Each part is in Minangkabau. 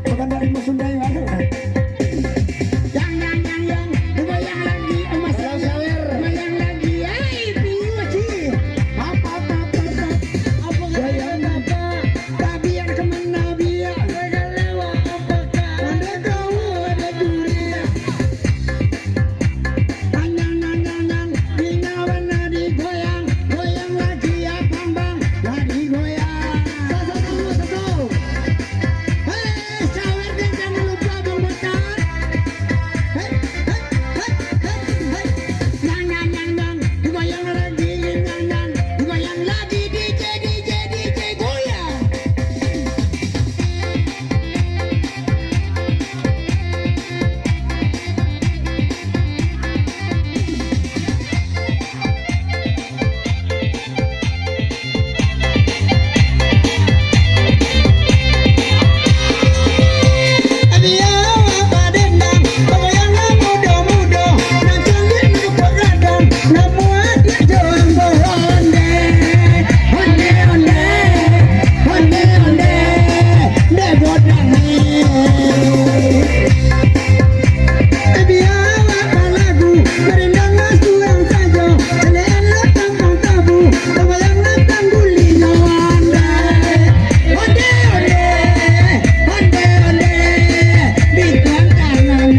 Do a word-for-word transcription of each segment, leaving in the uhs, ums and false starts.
Bukan dari Musundai baru. Yang, yang, yang, yang. Goyang lagi, Mas. Goyang lagi. Hei, piyu, Ci. Apa, apa, apa, apa? Apa goyang, apa? Tapi yang kemana biar? Mereka lewat, apa, Kak? Ada kau, ada durian. Nang, nang, nang, nang, nang. Inyo bana digoyang, goyang lagi, abang, bang, lah digoyang. Satu, satu, satu. Hei, sawer deh, jangan lupa, Bang Botak. Hei, hei, hei, hei, hei. Nang, nang, nang, nang. Digoyang lagi, nang, nang. Digoyang lagi, D J, D J, D J, goyang. Onde, onde, onde, onde, godang. Bialah balagu, marindang surang sajo, elok-elok tampang tabu, tambayang datang gulinyo, onde. Onde, onde, onde, onde, di kuantangan.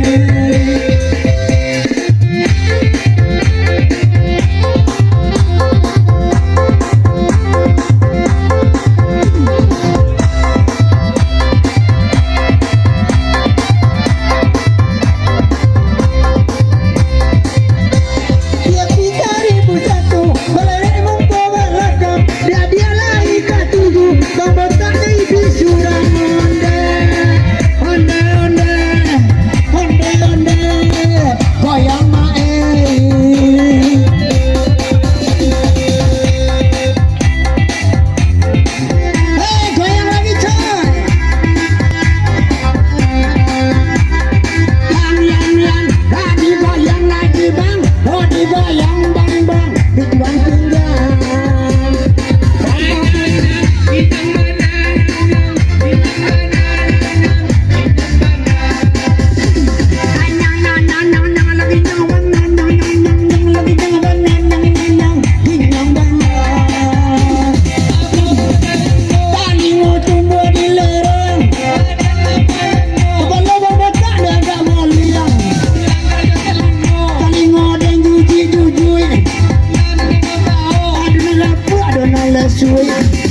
Tiap tiga ribu satu, balerek mangko balakang, dia-dia lai katuju, Bang Botak di surang, onde, onde, onde. Onde, onde, goyang, Mak, eh. Hei, goyang lagi, coy. Yang, yang, yang, tadi goyang lagi, Bang. Oh, digoyang, Bang, Bang. Digoyang pinggang.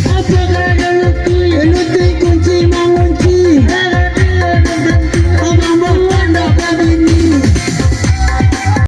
Apo karajo